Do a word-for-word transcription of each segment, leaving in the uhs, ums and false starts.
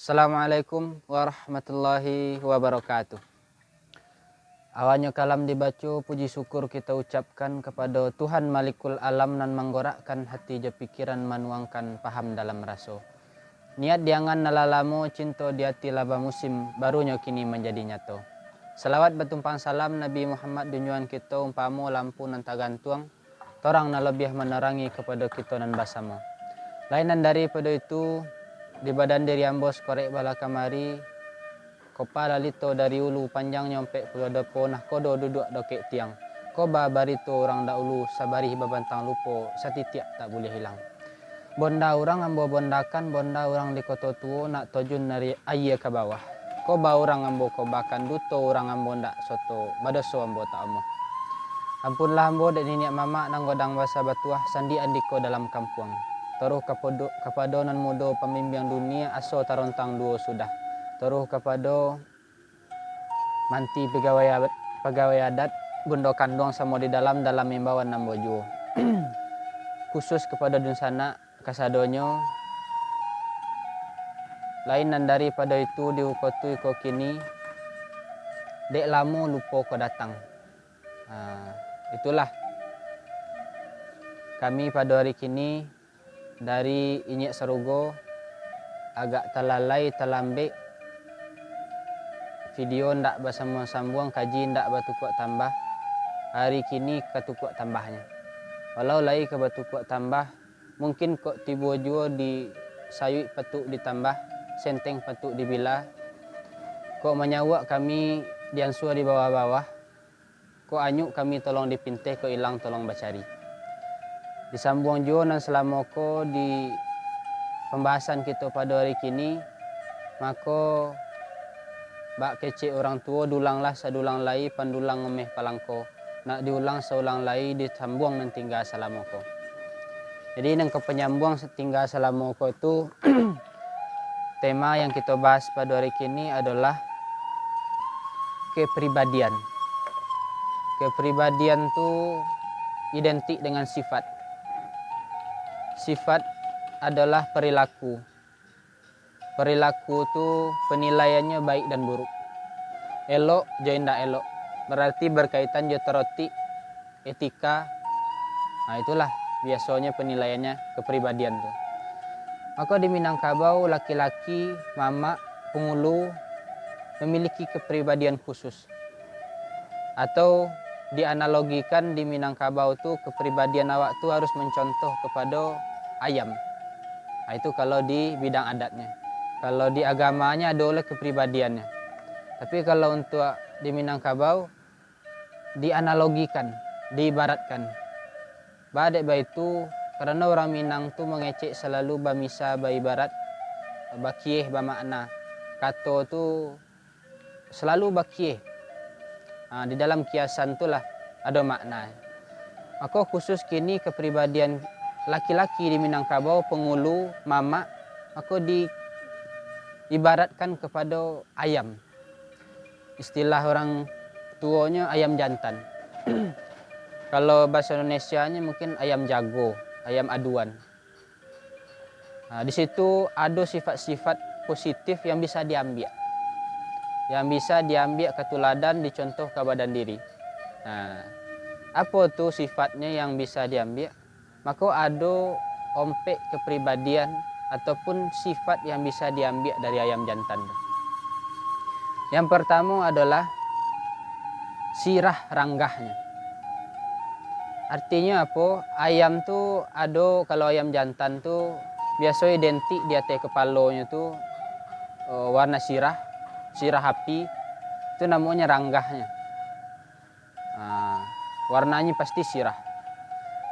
Assalamualaikum warahmatullahi wabarakatuh. Awalnyo kalam dibaco, puji syukur kito ucapkan kapado Tuhan Malikul Alam nan manggorakkan hati jo pikiran, manuangkan paham dalam raso. Niat di angan nan lah lamo, cinto di ati lah bamusim, barunyo kini manjadi nyato. Salawat batumpang salam Nabi Muhammad, junjuangan kito, umpamo lampu nan tagantuang, torang nan labiah manerangi kapado kito nan basamo. Lain nan daripado itu, di badan diri ambo sakorek bala kamari, kopa lalito dari ulu, panjangnyo ampek puluah dopo, nahkodo duduak dokek tiang. Koba barito urang dahulu, sabarih babantang lupo, satitiak tak buliah ilang. Bonda urang ambo bondakan, bonda urang di Koto Tuo, nak tojun dari aia ka bawah. Koba urang ambo kobakan, duto urang ambo ndak soto, badoso ambo tak amuah. Ampunlah ambo dek niniak mamak nan godang basa batuah, sandi andiko dalam kampuang. Taruih kapado, kapado nan mudo pambimbiang dunia, aso tarontang duo sudah. Taruih kapado manti pagawai, pagawai adat, bundo kanduang samo di dalam, dalam imbauan ambo juo. Khusus kapado dunsanak kasadonyo, lain nan daripado itu di uko tu iko kini, dek lamo lupo ko datang. Nah, itulah kami pado ari kini dari Inyek Sarugo, agak talalai, talambek, video ndak basambuang-sambuang, kaji ndak batukuak tambah, ari kini ka tukuak tambahnyo. Walau lai ka batukuak tambah, mungkin kok tibo juo di sayuik patuik ditambah, senteng patuik dibila, kok manyauak kami diansua di bawah-bawah, kok anyuik kami tolong dipinteh, kok ilang tolong bacari. Disambuang juo nan salamo ko di pambahasan kito pado ari kini, mako, bak kecek urang tuo, dulanglah sadulang lai, pandulang ngameh palangko, nak diulang saulang lai, disambuang nan tingga salamo ko. Jadi, nan ka panyambuang tingga salamo ko tu, tema yang kito bahas pado ari kini adolah kepribadian. Kepribadian tu identik dengan sifat. Sifat adolah perilaku. Perilaku tu penilaiannyo baik dan buruk, elok jo indak elok, berarti berkaitan jo tarotik, etika. Nah, itulah biasonyo penilaiannyo kepribadian tu. Mako, di Minangkabau, laki-laki, mamak, pangulu, memiliki kepribadian khusus. Atau dianalogikan di Minangkabau tu, kepribadian awak tu harus mencontoh kepada ayam. Nah, itu kalau di bidang adatnya. Kalau di agamanya, ada lah kepribadiannya. Tapi kalau untuk di Minangkabau, dianalogikan, diibaratkan. Ba dek baitu, karano urang Minang tu mangecek salalu bamisa, baibarat, bakieh, bamakna. Kato tu salalu bakieh. Ha, di dalam kiasan tu lah ado makna. Mako, khusus kini kepribadian laki-laki di Minangkabau, pangulu, mamak, mako diibaratkan kepada ayam. Istilah urang tuonyo ayam jantan. Kalau bahasa Indonesianyo mungkin ayam jago, ayam aduan. Nah, di situ ado sifat-sifat positif yang bisa diambiak. Yang bisa diambiak ka tuladan, dicontoh ka badan diri. Nah, apo tu sifatnyo yang bisa diambiak? Mako, ado ompek kepribadian ataupun sifat yang bisa diambiak dari ayam jantan tu. Yang pertamo adolah sirah ranggahnyo. Artinyo apo? Ayam tu ado, kalau ayam jantan tu biaso identik di ateh kepalonyo tu, eh, warna sirah, sirah api, tu namonyo ranggahnyo. Ah, warnanyo pasti sirah.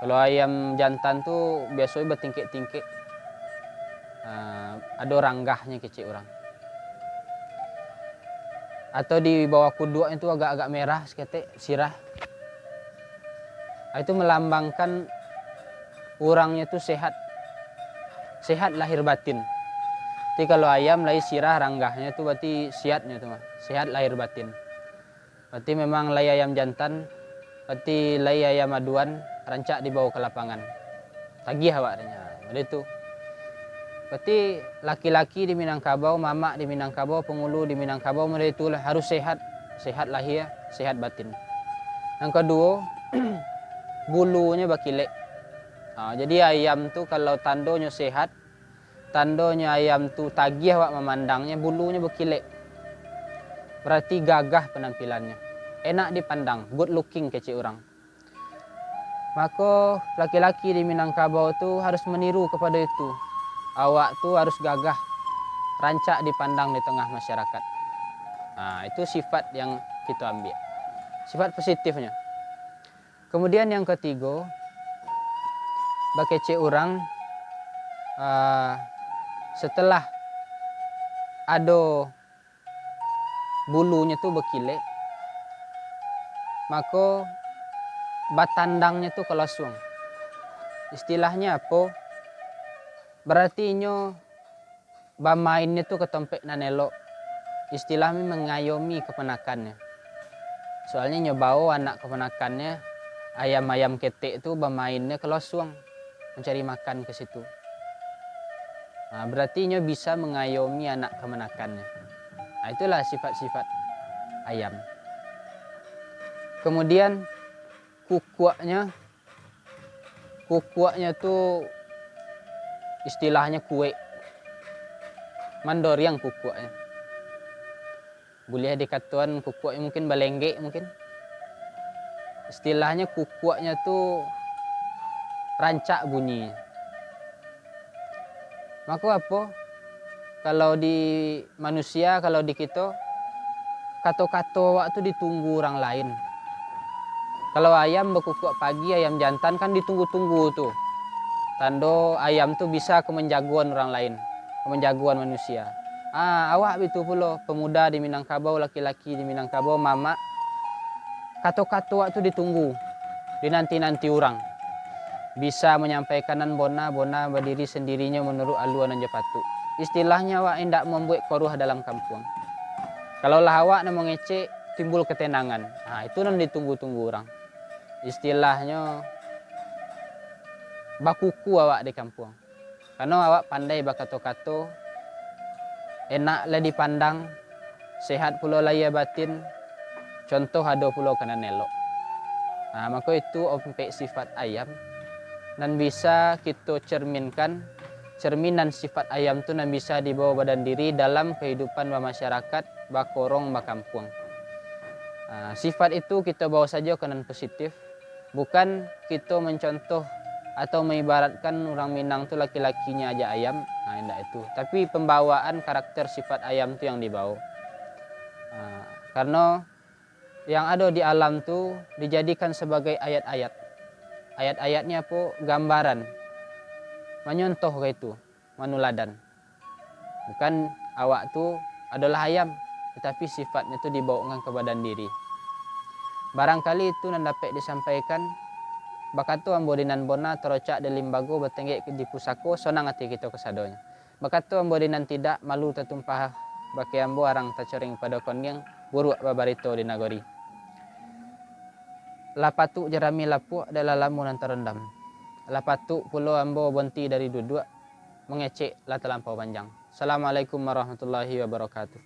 Kalau ayam jantan tu biaso batingkek-tingkek. Ah, ado ranggahnyo kecek urang. Atau di bawah kuduaknyo tu agak-agak merah saketek, sirah. Ah, itu melambangkan urangnyo tu sehat. Sehat lahir batin. Tapi kalau ayam lai sirah ranggahnyo tu berarti siatnyo tu mah. Sehat lahir batin. Berarti memang lai ayam jantan, berarti lai ayam aduan, rancak dibawa ka lapangan. Tagih awak, katanya. Jadi tu. Berarti laki-laki di Minangkabau, mamak di Minangkabau, pangulu di Minangkabau, model itulah, harus sehat, sehat lahia, sehat batin. Yang kaduo, bulunyo bakilek. Ha, jadi ayam tu kalau tandonyo sehat, tandonyo ayam tu tagiah awak mamandangnyo, bulunyo bakilek. Berarti gagah panampilannyo. Enak dipandang, good looking kecek urang. Mako, laki-laki di Minangkabau tu harus maniru kapado itu. Awak tu harus gagah, rancak dipandang di tangah masyarakat. Nah, itu sifat yang kito ambiak. Sifat positifnyo. Kemudian yang katigo, bakecek urang, ah, setelah ado bulunyo tu bakilek, mako batandangnyo tu ka lasuang. Istilahnyo apo? Berarti inyo bamainnyo tu ka tompek nan elok. Istilahnyo mangayomi kapanakannyo. Soalnyo inyo bao anak kapanakannyo, ayam-ayam ketek tu bamainnyo ka lasuang, mancari makan ka situ. Nah, berarti inyo bisa mangayomi anak kamanakannyo. Nah, itulah sifat-sifat ayam. Kemudian kukuaknyo, kukuaknyo tu istilahnyo kuek. Mandoriang kukuaknyo. Buliah dikatoan kukuaknyo mungkin balenggek mungkin. Istilahnyo kukuaknyo tu rancak bunyi. Mako apo? Kalau di manusia, kalau di kito, kato-kato awak tu ditunggu urang lain. Kalau ayam bakukuak pagi, ayam jantan kan ditunggu-tunggu tu. Tando ayam tu bisa ka manjagoan urang lain, ka manjagoan manusia. Ah, awak bitu pulo, pemuda di Minangkabau, laki-laki di Minangkabau, mamak, kato-kato awak tu ditunggu, dinanti-nanti urang. Bisa manyampaikan nan bona, bona badiri sandirinyo manuruik alua nan jo patuik. Istilahnyo awak indak mambuek koruah dalam kampuang. Kalau lah awak nan mangecek, timbul katenangan. Ha, itu nan ditunggu-tunggu urang. Istilahnyo bakuku awak di kampuang. Karano awak pandai bakato-kato, enak lah dipandang, sehat pulo lahia batin, contoh ado pulo ka nan elok. Nah, mako itu ompek sifat ayam nan bisa kito cerminkan, cerminan sifat ayam tu nan bisa dibawa badan diri dalam kahidupan bamasyarakat, bakorong, bakampuang. Nah, sifat itu kito bawa sajo ka nan positif, bukan kito mencontoh atau maibaratkan urang Minang tu laki-lakinyo aja ayam, nah, indak itu. Tapi pembawaan karakter sifat ayam tu yang dibawa. Nah, kareno yang ado di alam tu dijadikan sabagai ayat-ayat. Ayat-ayatnyo apo? Gambaran. Manyontoh ka itu, manuladan. Bukan awak tu adolah ayam, tatapi sifatnyo tu dibawakan ka badan diri. Barangkali itu nan dapek disampaikan, bakato ambo di nan bona tarocak di limbago, batenggek di pusako, sonang ati kito kasadonyo. Bakato ambo di nan tidak, malu tatumpah bakeh ambo, arang tacoring pado kondiang, buruak babarito di nagori. Lah patuik jarami lapuak, dek lah lamo nan tarandam. Lah patuik pulo ambo bonti dari duduak, mangecek lah talampau panjang. Assalamualaikum warahmatullahi wabarakatuh.